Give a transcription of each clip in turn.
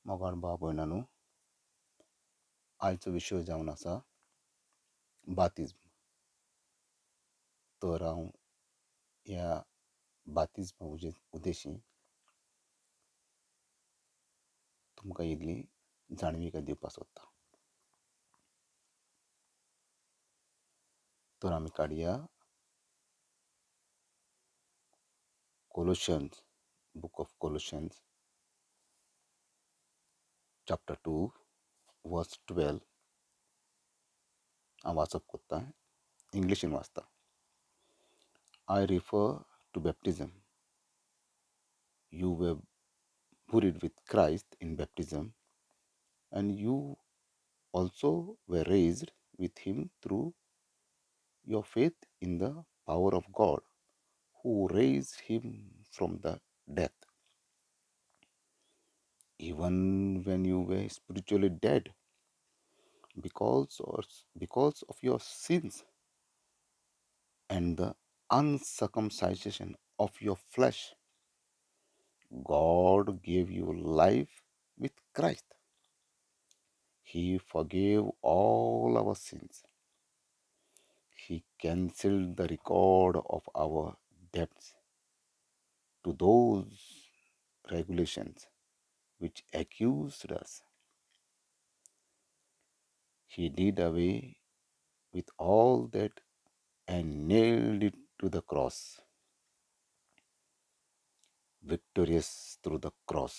मोगाळ भाव भयणांनो, आयचो विशय जावन आसा बातिज्म. तर हांव ह्या बातिज्मा उद्देशी तुमकां इल्ली जाणविकाय दिवपाक सोदतां. तर आमी काडया Colossians, book of Colossians chapter 2 verse 12. हांव वाचप कोत्ता, इंग्लिशीन वाचता. I refer to baptism. You were buried with Christ in baptism, and you also were raised with him through your faith in the power of God, who raised him from the death. Even when you were spiritually dead because of your sins and the uncircumcision of your flesh, God gave you life with Christ. He forgave all our sins. He cancelled the record of our debts to those regulations which accused us. He did away with all that and nailed it to the cross. Victorious through the cross,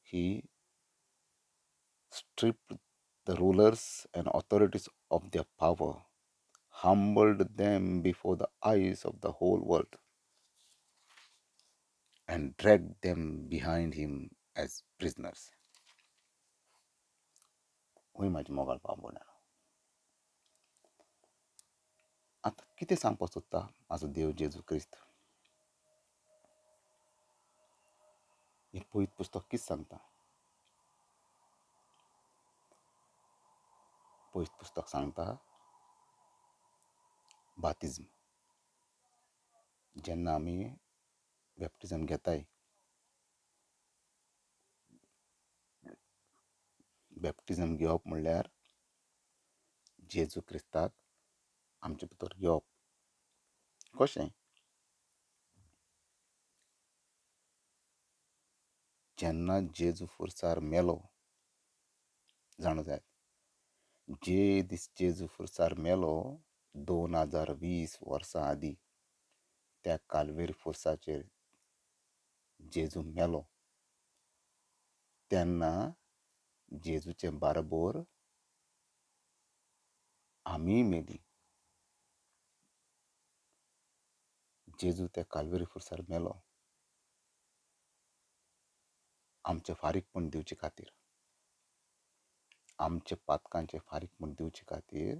he stripped the rulers and authorities of their power, humbled them before the eyes of the whole world, and dragged them behind him as prisoners. हय म्हाजी मोगाळ भाव भयणां, आतां कितें सांगपाक सोदता म्हाजो देव जेजू क्रिस्त? हें पवित्र पुस्तक कितें सांगता? पवित्र पुस्तक सांगता बातिज्म. जेन्ना आमी बॅप्टिजम घेताय, बॅप्टिजम घेवप म्हणल्यार जेजू क्रिस्ताक आमचे भितर घेवप. कशें? जेन्ना जेजू खुर्सार मेलो, जाणा जायात, जे दीस जेजू खुर्सार मेलो 2020 वर्सां आदीं त्या कालवेर खुर्साचेर जेजू मेलो तेन्ना जेजूचे बाराबोर आमीय मेली. जेजू त्या कालवेरी खुर्सार मेलो आमचें फारीकपण दिवचे खातीर, आमच्या पातकांचें फारीकपण दिवचे खातीर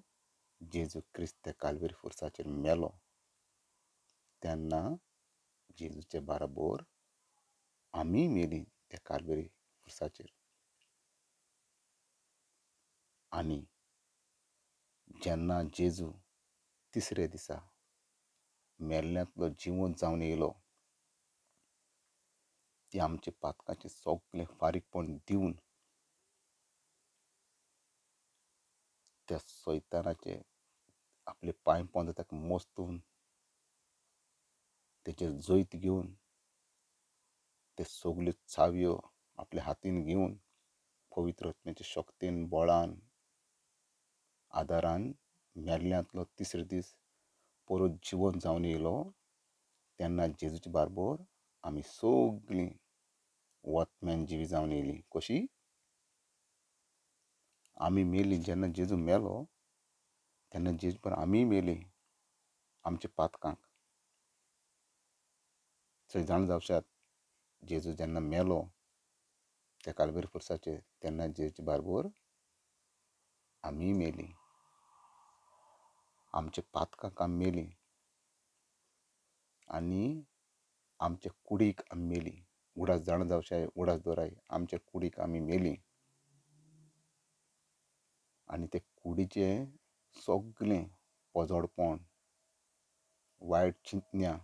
जेजू क्रिस्त त्या कालवेरी खुर्साचेर मेलो. तेन्ना जेजूचे बाराबोर आमीय मेली त्या कालवेरी खुर्साचेर. आनी जेन्ना जेजू तिसरे दिसा मेल्ल्यांतलो जिवंत जावन येयलो, ती आमच्या पातकांचें सगळें फारीकपण दिवन त्या सैतानाचे आपले पांय पोंदा ताका मोस्तून तेचेर जैत घेवन ते सगल्यो चावयो आपल्या हातीन घेवन पवित्र आत्म्याच्या शक्तीन, बळान, आदारान मेल्ल्यांतलो तिसरे दीस परत जिवंत जावन येयलो. तेन्ना जेजूचे बारबोर आमी सगळीं वतम्यान जिवी जावन येयली. कशी आमी मेली? जेन्ना जेजू मेलो तेन्ना जेजू बरोबर आमीय मेली आमच्या पातकांक. सगळीं जाण जावशात, जेजू जेन्ना मेलो त्या कालवेर खुर्साचेर तेन्ना जेजूचे बारबोर आमीय मेली, आमच्या पातकांक आमी मेली आनी आमच्या कुडीक आमी मेली. उडास जाण जावशाय, उडास दवराय, आमच्या कुडीक आमी मेली आनी ते कुडीचें सगळें पोजोडपण, वायट चिंतन्या,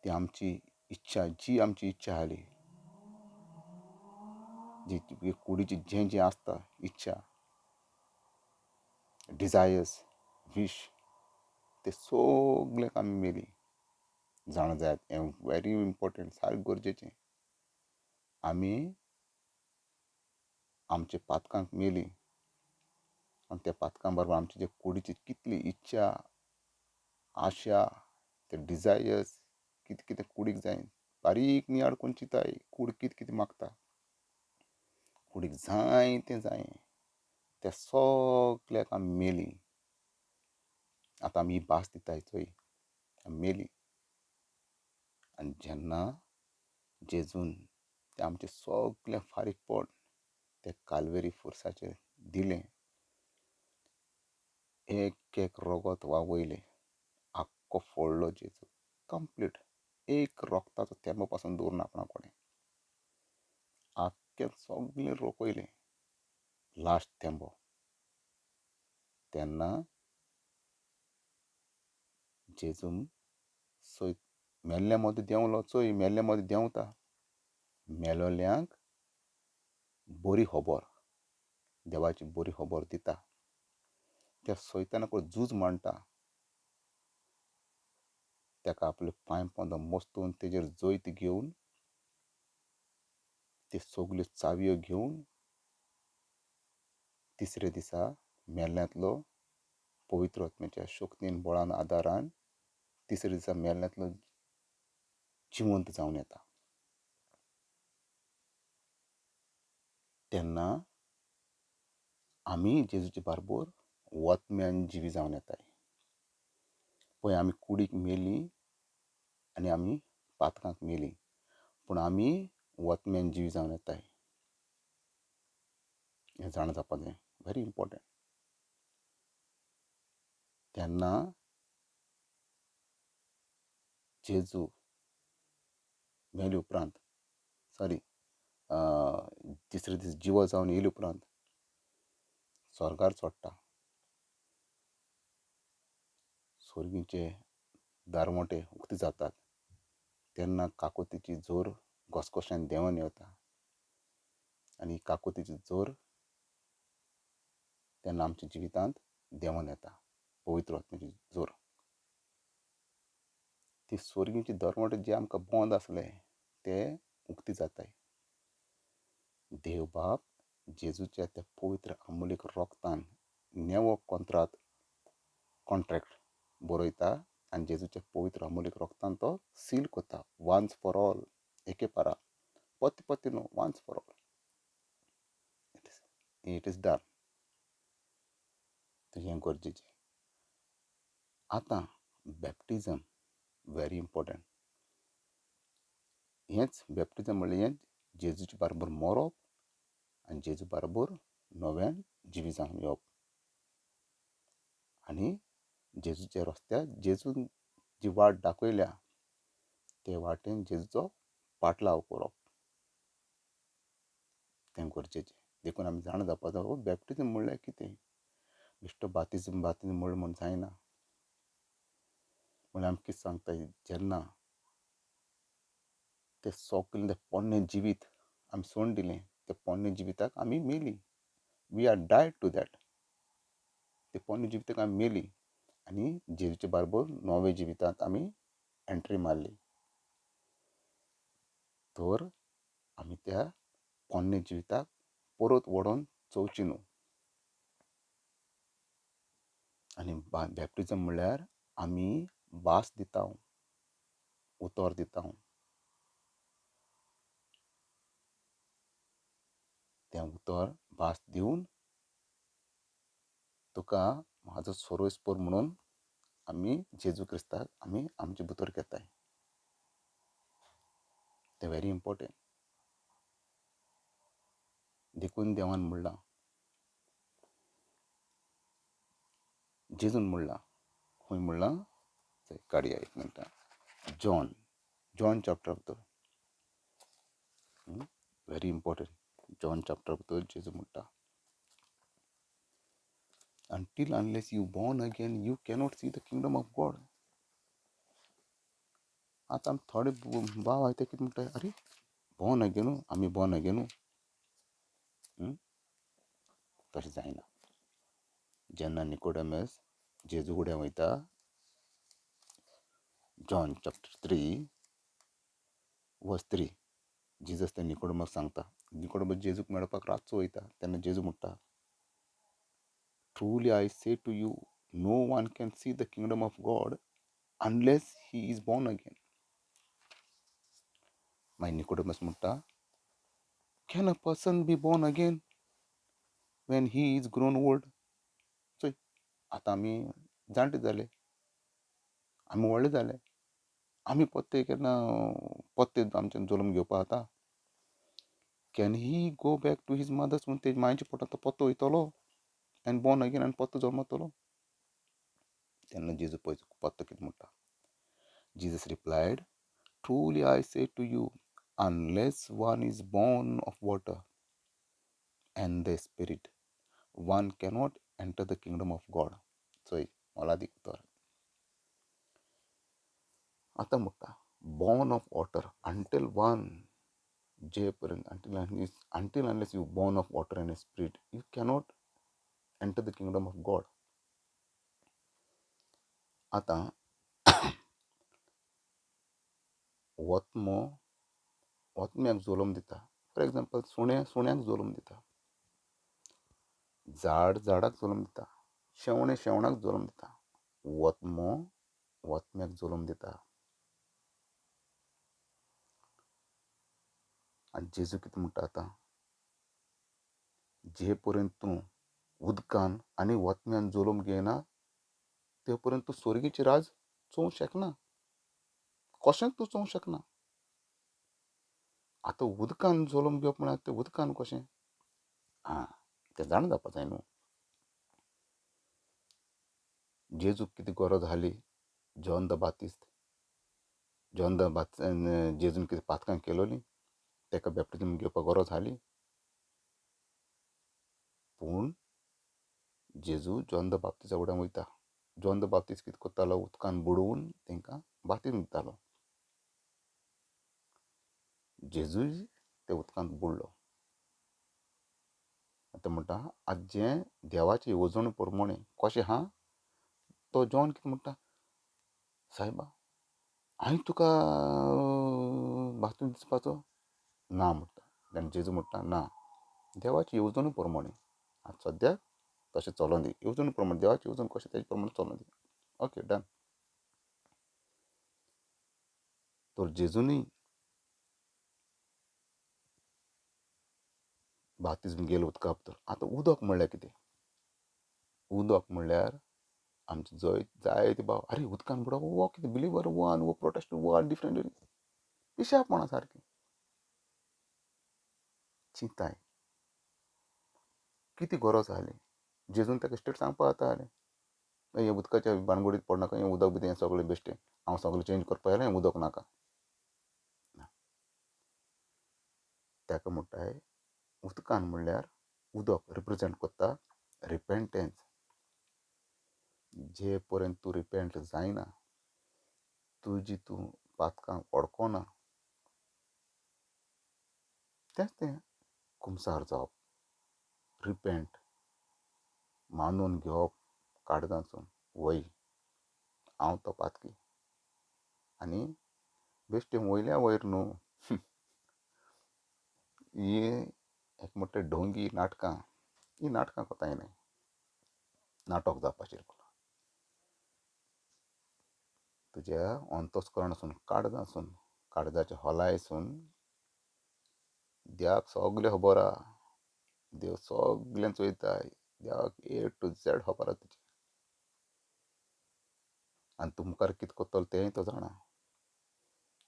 ती आमची इच्छा, जी आमची इच्छा आसली जी कुडीची जें जें आसता इच्छा, डिजायर्स, वीश, ते सगळ्याक आमी मेली. जाणा जायात, हें व्हेरी इम्पोर्टंट, सारकें गरजेचें. आमी आमच्या पातकांक मेली आनी त्या पातकां बरोबर आमची जे कुडीची कितली इच्छा, आशा, ते डिजायर्स, कितें कितें कुडीक जाय, बारीक नियाळ कोण चिंताय, कूड कितें कितें मागता, कुडीक जाय तें जाय, त्या सगल्याक आमी मेली. आतां आमी भास दिताय चोय, आमी मेली. आनी जेन्ना जेजून तें आमचें सगलें फारीकपण ते कालवेरी फोर्साचेर दिलें, एक एक रोगोत व्हांवयलें, आख्खो फोडलो जेजू कंप्लीट, एक रोगताचो थेंबो पासून दवरना आपणा कडेन, आख्खें सगलें रोखयलें, लास्ट थेंबो. तेन्ना जेजून सयत मेल्ल्या मदीं देंवलो, चोय मेल्ल्या मदीं देंवता, मेलोल्यांक बरी खबर, देवाची बरी खबर दिता, त्या सैताना कडेन झूज मांडटा, ताका आपले पांय पोंदा मस्तून तेजेर जैत घेवन, त्यो सगल्यो चावयो घेवन तिसऱ्या दिसा मेल्ल्यांतलो पवित्र आत्म्याच्या शक्तीन, बळान, आदारान तिसऱ्या दिसा मेल्ल्यांतलो जिवंत जावन येता. तेन्ना आमी जेजूचे बारबोर वतम्यान जिवी जावन येताय. पळय, आमी कुडीक मेली आनी आमी पातकांक मेली, पूण आमी वतम्यान जिवी जावन येताय. हें जाणा जावपाक जाय, व्हेरी इम्पोर्टंट. तेन्ना जेजू मेले उपरांत, सॉरी, तिसरे दीस जिवो जावन येयले उपरांत स्वर्गार चडटा, स्वर्गीचे दारवंटे उक्ते जातात, तेन्ना काकुतीची जोर घसघश्यान देंवन येता आनी काकुतीची जोर तेन्ना आमच्या जिवितांत देंवन येता, पवित्र आत्म्याची जोर. ती स्वर्गीचे दरवंटे जे आमकां बंद आसले ते उक्ती जाताय. देव बाप जेजूच्या त्या पवित्र आमोलीक रोगतान नेवो कोंत्रात, कॉन्ट्रॅक्ट बरयता आनी जेजूच्या पवित्र आमोलीक रोगतान तो सील करता, वन्स फॉर ऑल, एके पारा, पत्ते पत्ते न्हू, once for all, it is done. हें गरजेचें. आतां बॅप्टिजम व्हेरी इम्पोर्टंट. हेंच बॅप्टिजम म्हणल्यार हें जेजूचे बारबर मरप आनी जेजू बारबर नव्यान जिवी जावन येवप आनी जेजूच्या रस्त्यार जेजून जी वाट दाखयल्या ते वाटेन जेजूचो पाटलाव करप, तें गरजेचें. देखून आमी जाणा जावपाक जाय बॅप्टिजम म्हणल्यार कितें. बेश्टो बातिज्म बातिज्म म्हूण जायना. म्हणल्यार आमी कितें सांगता, जेन्ना तें सगलें तें पोन्नें जिवीत आमी सोडून दिलें, त्या पोन्नें जिविताक आमी मेली, we are died to that. ते पोन्नें जिविताक आमी मेली आनी जेजूचे बारबर नवे जिवितांत आमी एंट्री मारली. तर आमी त्या पोन्नें जिविताक परत वडोवन चोवची न्हू. आनी बॅप्टिजम म्हणल्यार आमी भास दिता, उतर दिता, तें उतर भास दिवन तुका म्हाजो सोरोस्पोर म्हणून आमी जेजू क्रिस्ताक आमी आमचे भितर घेताय. तें व्हेरी इम्पोर्टंट. देखून देवान म्हणलां, जेजून म्हणलां, खंय म्हणलां काडया एक मिनटां, जॉन, जॉन चॅप्टर भितर, व्हेरी इम्पोर्टंट, जॉन चॅप्टर भितर जेजू म्हणटा, Until unless you born again, you cannot see the kingdom of God. आतां आमी थोडे भाव आयते कितें म्हणटा, अरे बॉर्न अगेन, आमी बॉर्न अगेन, तशें जायना. जेन्ना निकोडेमस जेजू कडेन वयता, John chapter 3 verse 3, Jesus ते निकोडेमस सांगता. निकोडेमस जेजूक मेळपाक रातचो वयता तेन्ना जेजू म्हणटा, truly I say to you, no one can see the kingdom of God unless he is born again. मागीर निकोडेमस म्हणटा, can a person be born again when he is grown old? चोय आतां आमी जाणटे जाले, आमी व्हडले जाले, आमी पोत्ते केन्ना पोत्ते आमच्यान जल्म घेवपा जाता? Can he go back to his mother's womb? तेज मायच्या पोटांत तो पोत्तो वयतलो आनी बॉर्न अगेन आनी पोत्तो जल्मतलो? तेन्ना जेजू पळय पोत्तो कितें म्हणटा, Jesus replied, truly I say to you, unless one is born of water and the spirit, one cannot enter the kingdom of God. चोय मोलादीक तर आतां म्हणटा, born of water until one, जे पर्यंत until unless you born of water and spirit, you cannot enter the kingdom of God. आतां वतमो वतम्याक जल्म दिता. For example, सुण्या सुण्याक जल्म दिता, झाड झाडाक जल्म दिता, शेवणें शेवणाक जल्म दिता, वतमो वतम्याक जल्म दिता. आनी जेजू कितें म्हणटा आतां, जे पर्यंत तूं उदकान आनी वतम्यान जल्म घेयना ते पर्यंत तूं स्वर्गीचें राज चोवंक शकना, कशेंच तूं चोवंक शकना. आतां उदकान जल्म घेवप म्हळ्यार तें उदकान कशें? आं, तें जाणा जावपा जाय न्हू. जेजूक कितें गरज आसली? John the Batista, John the Batista जेजून कितें पातकां केलोलीं ताका बॅप्टिजम घेवपाक गरज आसली? पूण जेजू जॉन the बाप्तिजा कडेन वयता. जॉन the Baptist कितें करतालो? उदकान बुडोवन तांकां बाप्तीज्म दितालो. जेजूय त्या उदकांत बुडलो. आतां म्हणटा, आतां जें देवाचे येवजणे प्रमाणे कशें आहा, तो जॉन कितें म्हणटा, सायबा हांवें तुका बाप्तीज्म दिवपाचो ना म्हणटा. तेन्ना जेजू म्हणटा, ना, देवाचे येवजणे प्रमाणे आतां सद्याक तशें चलोन दी, येवजणे प्रमाणे देवाची येवजण कशें तेजे प्रमाणे चलोन दी. Okay, done. तर जेजूनी बाप्तीज्म घेयलो उदका भितर. आतां उदक म्हणल्यार कितें? उदक म्हणल्यार आमचे जंय जायते भाव, आरे उदकान बुडोवप हो कितें बिलीवर हो आनी हो प्रोटेस्ट हो आनी डिफरंट पिशापणां सारकीं चिंताय. कितें गरज आसली? जेजून ताका स्ट्रेट सांगपा जाता आसलें, हें उदकाच्या बानगोडीत पडनाका, हें उदक बी हें सगळें बेश्टें, हांव सगळें चेंज करपा आयलें, हें उदक नाका. ताका म्हणटाय उदकान म्हणल्यार उदक रिप्रेजेंट करता रिपेंटन्स. जे पर्यंत तूं रिपेंट जायना, तुजी तूं पातकां वळखना, तेंच तें कुमसार जावप, रिपेंट मानून घेवप काळजांतसून, वय हांव तो पातकी आनी बेश्टें वयल्या वयर न्हू. ही एक म्हणटा ढोंगी नाटकां, ही नाटकां कोताय न्हय, नाटक जावपाचेर तुज्या अंतस्करणासून, काळजासून, काळजाच्या खोलायेसून देवाक सगळें खबर आहा. देव सगळें चोयता, देवाक ए टू झॅड खबर आहा तुजें. आनी तूं मुखार कितें करतलो तेंय तो जाणा.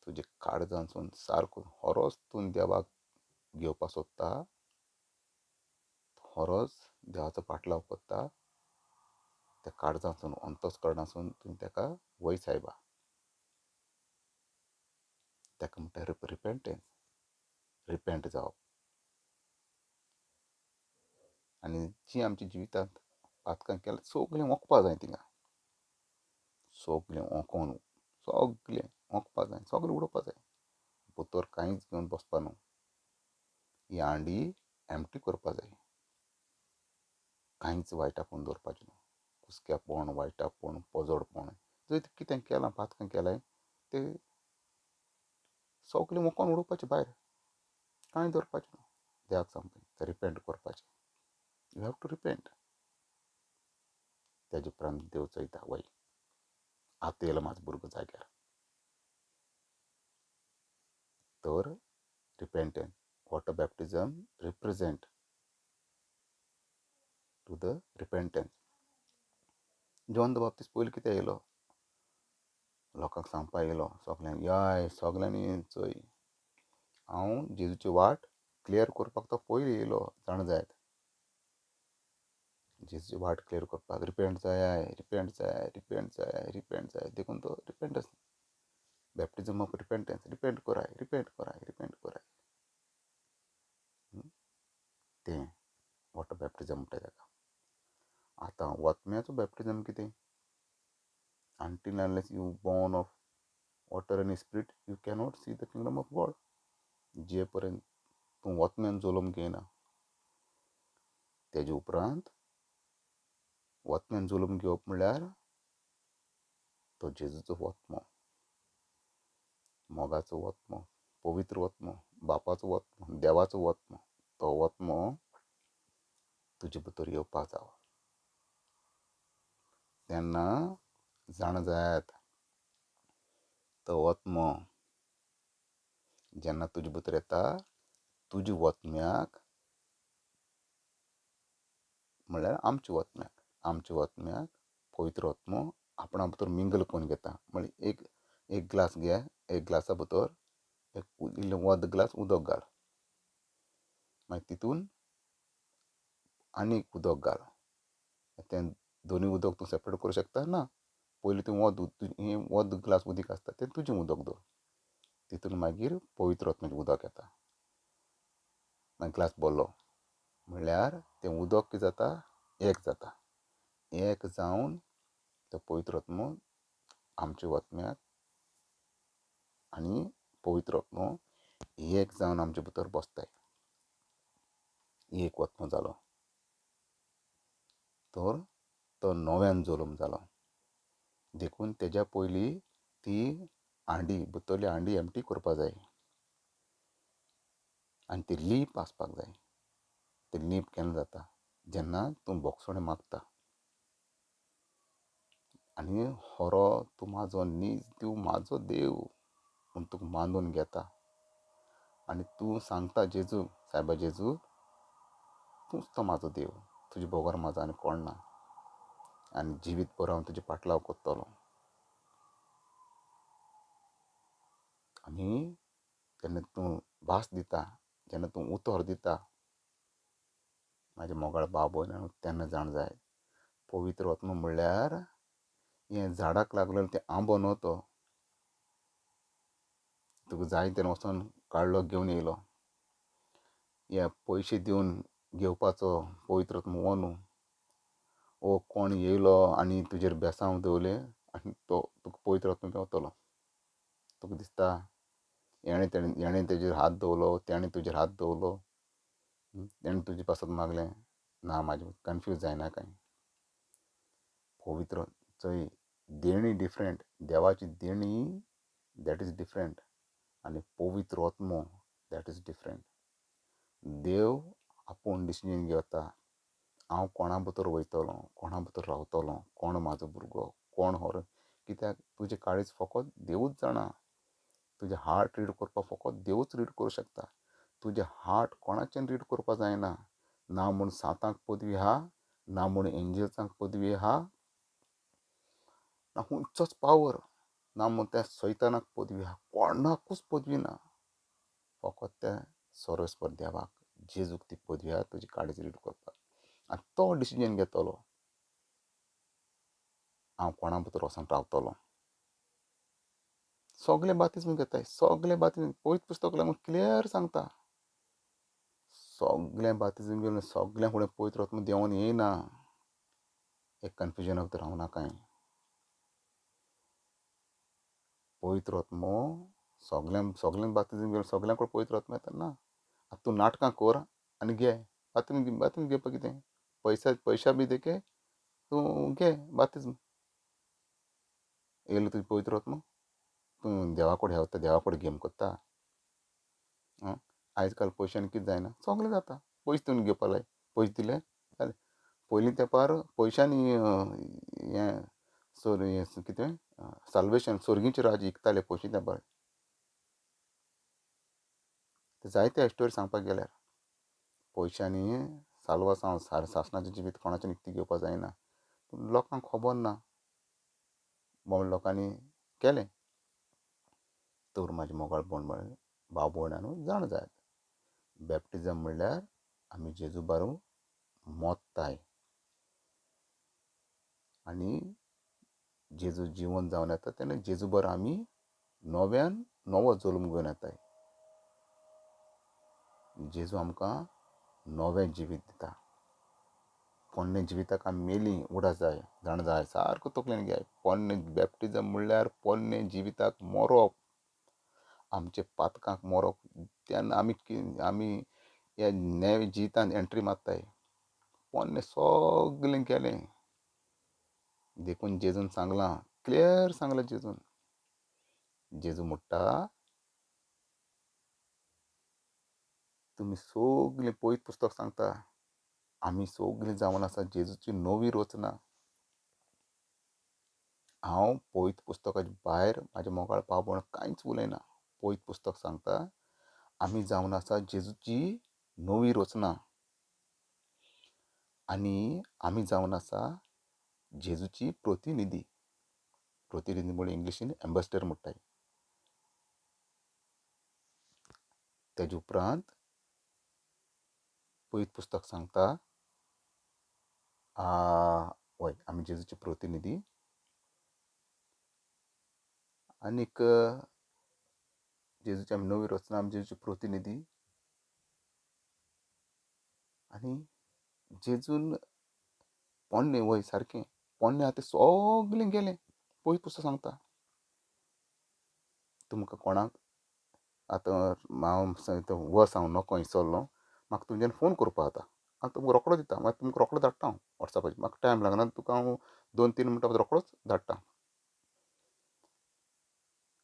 तुजे काळजांतसून सारको खरोच तूं देवाक घेवपाक सोदता, खरोच देवाचो पाटलाव करता, त्या काळजांतसून अंतस्करणासून तुवें ताका वय सायबा, ताका म्हणटा रिपेंटन्स, रिपेंट जावप. आनी जी आमच्या जिवितांत पातकां केल्या सगळें ओंकपा जाय, थिंगा सगळें ओंकोन सगळें ओंकपा जाय, सगळें उडोवपा जाय, भितर कांयच घेवन बसपा न्हू. ही हांडी एम्प्टी करपा जाय. कांयच वायटापण दवरपाचें न्हू, कुसक्यापण, वायटापण, पोजोडपण, जंय कितें केलां पातकां केलां तें सगळें मोकोन उडोवपाचें भायर, कांय दवरपाचें न्हू. देवाक सांगपाचें, तें रिपेंट करपाचें. You have to repent. तेजे उपरांत देव चोयता, वय आतां येयलो म्हाजो भुरगो जाग्यार. तर repentance, water baptism represent to the repentance. John the Baptist पयलीं कितें येयलो, लोकांक सांगपाक येयलो सगल्यांक, याय सगल्यांनी चोय हांव जेजूची वाट क्लियर करपाक तो पयलीं येयलो. जाणा जायत, जेजूची वाट क्लियर करपाक रिपेंट जाय, रिपेंट जाय, रिपेंट जाय, रिपेंट जाय. देखून तो repentance, baptism of repentance, repent कराय, रिपेंट कराय, रिपेंट कराय. तें वॉटर बॅप्टिजम म्हणटा ताका. आतां वतम्याचो बॅप्टिजम कितें? Until unless you born of water and spirit you cannot see the kingdom of God. जे पर्यंत तूं वतम्यान जल्म घेयना, तेजे उपरांत वतम्यान जल्म घेवप म्हणल्यार तो जेजूचो वतमो, मोगाचो वतमो, पवित्र वतमो, बापाचो वतमो, देवाचो वतमो, तो वतमो तुजे भितर येवपाक जावो. तेन्ना जाणा जायात, तो वतमो जेन्ना तुजे भितर येता, तुज्या वतम्याक म्हणल्यार आमच्या वतम्याक, आमच्या वतम्याक पवित्र वतमो आपणा भितर मिंगल करून घेता. म्हळ्यार एक एक ग्लास घे, एक ग्लासा भितर एक इल्लें अर्द ग्लास उदक घाल, मागीर तितून आनीक उदक घाल. तें दोनूय उदक तूं सेपरेट करूं शकता ना. पयलीं तूं अर्द अर्द ग्लास उदीक आसता तें तुजें उदक दवर, तितून मागीर पवित्र आत्म्याचें उदक येता. मागीर ग्लास भरलो म्हणल्यार तें उदक कितें जाता, एक जाता. एक जावन तो पवित्र आत्मो आमच्या आत्म्याक आनी पवित्र आत्मो एक जावन आमचे भितर बसताय. एक आत्मो जालो तर तो नव्यान जल्म जालो. देखून तेज्या पयलीं ती हांडी, भितरली हांडी एम्प्टी करपा जाय आनी ती लीप आसपाक जाय. ती लीप केन्ना जाता, जेन्ना तूं बोगसणें मागता आनी खरो तूं म्हाजो नीज, तूं म्हाजो देव म्हूण तुका मानून घेता आनी तूं सांगता जेजू, सायबा जेजू तूंच तो म्हाजो देव, तुजे बगर म्हाजो आनी कोण ना, आनी जिवीत भर हांव तुजे पाटलाव करतलो. आनी जेन्ना तूं भास दिता, जेन्ना तूं उतर दिता म्हाजे मोगाळ भाव भयण, तेन्ना जाण जाय पवित्र आत्मो म्हणल्यार हें झाडाक लागलेलें तें आंबो न्हू, तो तुका जाय तेन्ना वचोन काडलो घेवन येयलो. हे पयशे दिवन घेवपाचो पवित्र आत्मो हो न्हू. ओ कोण येयलो आनी तुजेर बेसांव दवरलें आनी तो तुका पवित्र आत्मो मेवतलो. तुका दिसता हेणें तेणें तेजेर हात दवरलो, तेणें तुजेर हात दवरलो, तेणें तुजे पासत मागलें ना, म्हाजें कन्फ्यूज जायना कांय. पवित्र चोय देणी डिफरंट, देवाची देणी that is different आनी पवित्र आत्मो that is different. देव आपूण डिसिजन घेता, हांव कोणा भितर वयतलो, कोणा भितर रावतलो, कोण म्हाजो भुरगो, कोण हो. कित्याक तुजें काळीज फकत देवूच जाणा, तुजें हार्ट रीड करपाक फकत देवूच रीड करूं शकता. तुजें हार्ट कोणाच्यान रीड करपाक जायना, ना म्हूण सांतांक पदवी आहा, ना म्हूण एंजल्सांक पदवी आहा, ना खंयचोच पावर, ना म्हूण त्या सैतानाक पदवी आहा, कोणाकूच पदवी ना. फकत त्या सर्वेस्पर देवाक, जेजूक ती पदवी आहा तुजी काळीज रीड करपाक. आनी तो डिसिजन घेतलो हांव कोणा भितर वचोन रावतलो. सगळे बातिज्म घेताय, सगळे बातिज्म पवित्र पुस्तक लागून क्लियर सांगता, सगळें बातिज्म घेवन सगळ्यां फुडें पवित्र आत्मो देंवन येयना. एक कन्फ्युजनाक भितर रावना कांय. पवित्र आत्मो सगळ्यां सगळ्यांक बातिज्म घेवन सगळ्यां कडेन पवित्र आत्मो येता ना. आतां तूं नाटकां कर, आनी घे बातिज्म. बातिज्म घेवपाक कितें पयसा पयशा बी देके तूं घे बातिज्म. येयलो तुजें पवित्र आत्मो, तूं देवा कडेन हेवता, देवा कडेन गेम करता. आयज काल पयशांनी कितें जायना, सगळें जाता. पयशे दिवन घेवपा लाय, पयशे दिले जालें. पयलीं तेंपार पयशांनी हें सोर हें कितें साल्वेशन सोर्गीचें राज्य इकताले पयशे तेंपार. जायते स्टोरी सांगपाक गेल्यार पयशांनी साल्वासांव सासणाचें जिवीत कोणाचें निकती घेवपाक जायना. पूण लोकांक खबर ना म्हूण लोकांनी केलें. तर म्हाजे मोगाळ भयण भाव भयणांनो जाण जायात, बॅप्टिजम म्हणल्यार आमी जेजू बारू मोत्ताय आनी जेजू जिवन जावन येता तेन्ना जेजू बरो आमी नव्यान नवो जल्म घेवन येताय. जेजू आमकां नवें जिवीत दिता. पोन्नें जिविताक आमी मेलीं उडास जाय, जाणा जाय, सारको तकलेन घेयाय. पोन्नें बॅप्टिजम म्हणल्यार पोन्नें जिविताक मरोप, आमचे पातकांक मरोप. तेन्ना आमी आमी ह्या नव्या जिवितान एंट्री मारताय. पोन्नें सगलें गेलें. देखून जेजून सांगलां, क्लियर सांगलां जेजून. जेजू म्हणटा तुमी सगलीं पवित्र पुस्तक सांगता आमी सगलीं जावन आसा जेजूची नवी रचना. हांव पवित्र पुस्तकाच्या भायर म्हाज्या मोगाळ भाव भयण कांयच उलयना. पवित्र पुस्तक सांगता आमी जावन आसा जेजूची नवी रचना आनी आमी जावन आसा जेजूची प्रतिनिधी. प्रतिनिधी म्हळ्यार इंग्लिशीन एम्बेसडर म्हणटाय. तेजे उपरांत पवित्र पुस्तक सांगता हय आमी जेजूचे प्रतिनिधी आनीक जेजूची आमी नवी रचना, आमी जेजूचे प्रतिनिधी. आनी जेजून पोन्नें वय सारकें पोन्नें आतां सगलें गेलें. पवित्र पुस्तक सांगता. तुमकां कोणाक आतां हांव वस हांव नको इसरलो, म्हाका तुमच्यान फोन करपा जाता, हांव तुमकां रोकडो दिता, मागीर तुमकां रोकडो धाडटा हांव वॉट्सॅपाचेर. म्हाका टायम लागना, तुका हांव 2-3 मिनटां रोकडोच धाडटा.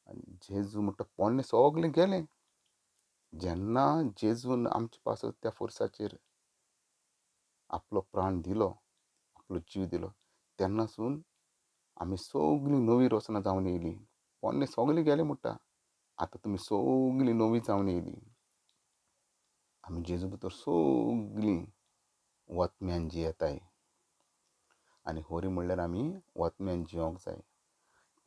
आनी जेजू म्हणटा पोन्नें सगलें गेलें. जेन्ना जेजून आमचे पासत त्या फोर्साचेर आपलो प्राण दिलो, आपलो जीव दिलो, तेन्नासून आमी सगलीं नवी रचना जावन येयली. पोन्नें सगलें गेलें म्हणटा, आतां तुमी सगलीं नवी जावन येयली. आमी जेजू भितर सगलीं वतम्यान जियेताय. आनी होरी म्हणल्यार आमी वतम्यान जियोंक जाय.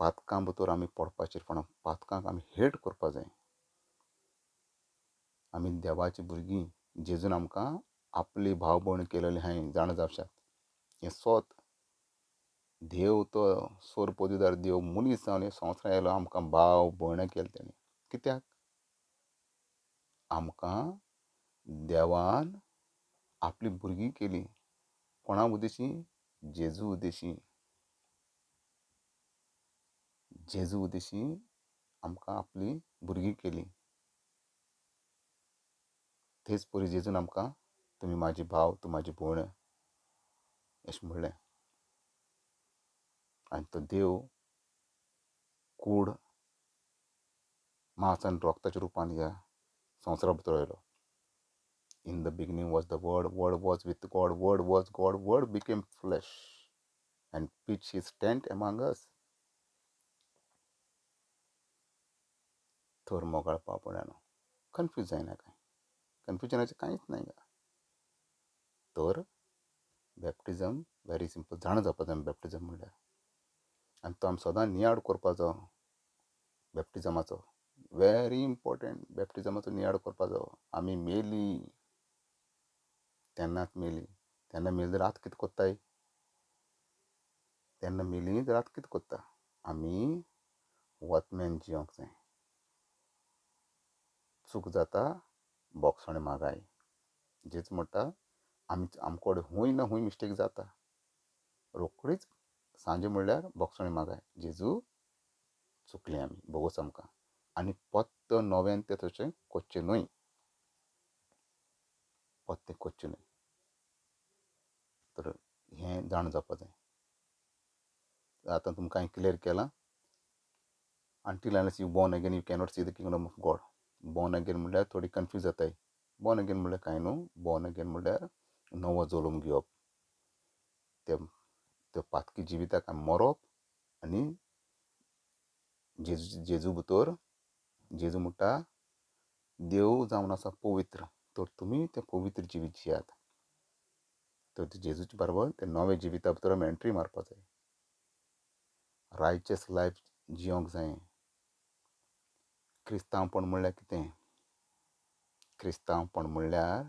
पातकां भितर आमी पडपाचेर कोणा पातकांक आमी हेट करपा जाय. आमी देवाची भुरगीं, जेजून आमकां आपली भाव भयण केलेली हांवें जाणा जावशात. हें सोत देव तो सोर पदवीदार देव मनीस जावन हे संवसारांत आयलो, आमकां भाव भयणां केले तेणें. कित्याक? आमकां देवान आपली भुरगीं केली. कोणा उद्देशी? जेजू उद्देशी. जेजू उद्देशी आमकां आपली भुरगीं केली. तेच परी जेजून आमकां तुमी म्हाजी भाव, तूं म्हाजी भयण अशें म्हणलें. आनी तो देव कूड मांस आनी रक्ताच्या रुपान ह्या संवसारा भितर आयलो. In the beginning was the word, word was with God, word was God, word became flesh and pitch his tent among us. थोर मोगाळ पावपणानो कन्फ्यूज जायना काय, कन्फ्युजनाचें कांयच नाही का. तर बॅप्टिजम व्हेरी सिंपल, जाणा जावपाचो आमी बॅप्टिजम म्हणल्यार. आनी तो आमी सदां नियाळ करपाचो बॅप्टिजमाचो, व्हेरी इम्पॉर्टंट. बॅप्टिजमाचो नियाळ करपाचो. आमी मेली तेन्नाच मेली, तेन्ना मेली जाल्यार आतां कितें कोत्ताय, तेन्ना मेली जाल्यार आतां कितें कोत्ता. आमी वतम्यान जियोंक जाय. चूक जाता बोगसणें मागाय. जेच म्हणटा आमी आमकोडे हूंय ना हूंय मिस्टेक जाता, रोकडीच सांजे म्हणल्यार बोगसणें मागाय, जेजू चुकली आमी, बोगोस आमकां, आनी पत्त नव्यान तें तशें करचें न्हय. पत्तें करचें न्हय. तर हें जाण जावपा जाय. आतां तुमकां हांवें क्लियर केलां. Until unless you born again you cannot see the kingdom of God. Born again म्हणल्यार थोडी कन्फ्यूज जाताय. बॉर्न अगेन म्हणल्यार कांय न्हू, बॉर्न अगेन म्हणल्यार नवो जल्म घेवप, त्या पातकी जिविताक आमी मरोप आनी जेजू भितर. जेजू म्हणटा देव जावन आसा पवित्र, तर तुमी तें पवित्र जिवीत जियात. तर जेजूचे बरोबर ते नवे जिविता भितर आमी एंट्री मारपा जाय, रायचस लायफ जियोंक जाय. क्रिस्तांवपण म्हणल्यार कितें? क्रिस्तांवपण म्हणल्यार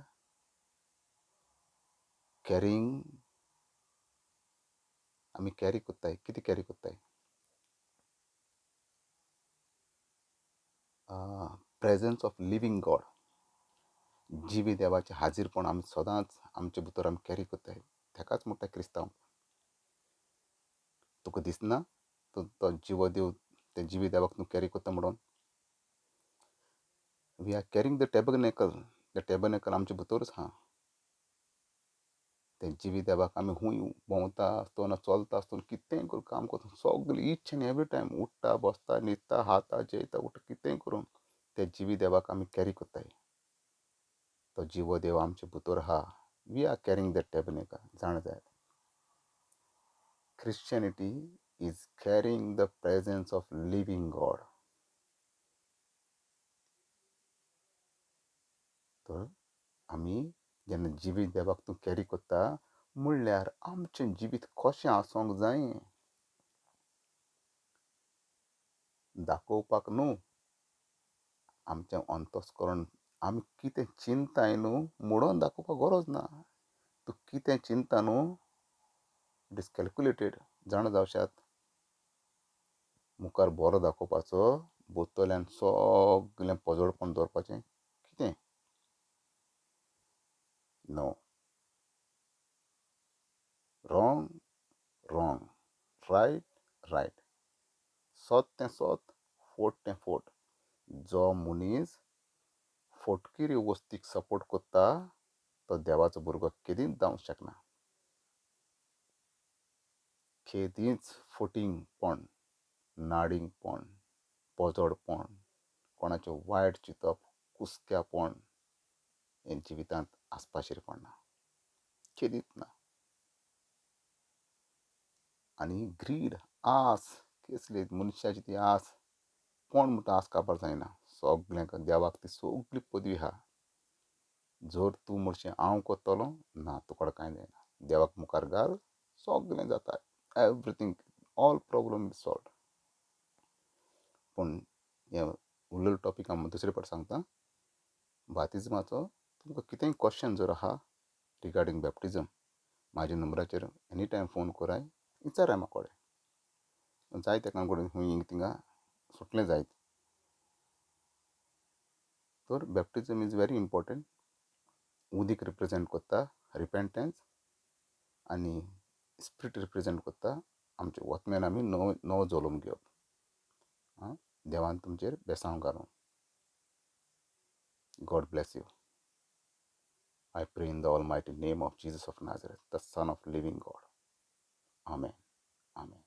कॅरींग, आमी कॅरी करताय. कितें कॅरी करताय? प्रेजन्स ऑफ लिवींग गॉड, जिवी देवाचें हाजीरपण आमी सदांच आमचे भितर आमी कॅरी करताय, ताकाच म्हणटा क्रिस्तांव. तुका दिसना तो जिवो देव, ते जिवी देवाक तूं कॅरी करता म्हणून? We are carrying the tabernacle. The tabernacle आमचे भितरूच आहा. ते जिवी देवाक आमी खूंय भोंवता आसतना, चलता आसतना, कितेंय करून काम करता, सगळें इच एन्ड एवरी टायम उठ्ठा, बसता, न्हिदता, खाता, जेयता, उठ्ठा, कितेंय करून ते जिवी देवाक आमी कॅरी करताय. तो जिवो देव आमचे भितर आहा. We are carrying the tabernacle. जाणा जायात, Christianity is carrying the presence of living God. तर आमी जेन्ना जिवीत देवाक तूं कॅरी करता म्हणल्यार आमचें जिवीत कशें आसूंक जाय दाखोवपाक न्हू, आमचें अंतस्करण आमी कितें चिंताय न्हू म्हणून दाखोवपाक गरज ना. तूं कितें चिंता न्हू, it is calculated. जाणा जावशात, मुखार बरो दाखोवपाचो, बोतल्यान सगळें पोजडपण दवरपाचें कितें? No. Wrong wrong, right right, सत तें सत, फोट तें फोट. जो मनीस फोटकिरी वस्तीक सपोर्ट करता तो देवाचो भुरगो केदींच जावंक शकना. केदींच फोटिंगपण, नाडींगपण, पोजडपण, कोणाचें वायट चिंतप, कुसक्यापण हें जिवितांत आसपाचेर पडना, केदींच ना. आनी ग्रीड, आस, कसली मनशाची ती आस, कोण म्हणटा आस काबार जायना. सगळ्यांक देवाक ती सगळी पदवी आहा. जर तूं म्हणशें हांव करतलो ना, तुका कांय जायना. देवाक मुखार घाल, सगळें जाता. Everything, all problem is solve. पूण हें उरलेलो टॉपीक हांव दुसरे फावट सांगता. बातिज्माचो तुमकां कितेंय क्वेश्चन जर आहा रिगार्डींग बॅप्टिजम, म्हाज्या नंबराचेर एनी टायम फोन कराय, विचाराय म्हाका कडेन. जायते एका कडेन खूंय थिंगा सुटलें जायत. तर बॅप्टिजम is very important. उदीक रिप्रेजेंट करता रिपेंटन्स आनी स्पिरीट रिप्रेजेंट करता आमचे वतम्यान आमी नवो नवो जल्म घेवप. आं, देवान तुमचेर बेसांव घालूं. God bless you. I pray in the almighty name of Jesus of Nazareth, the Son of living God. Amen. Amen.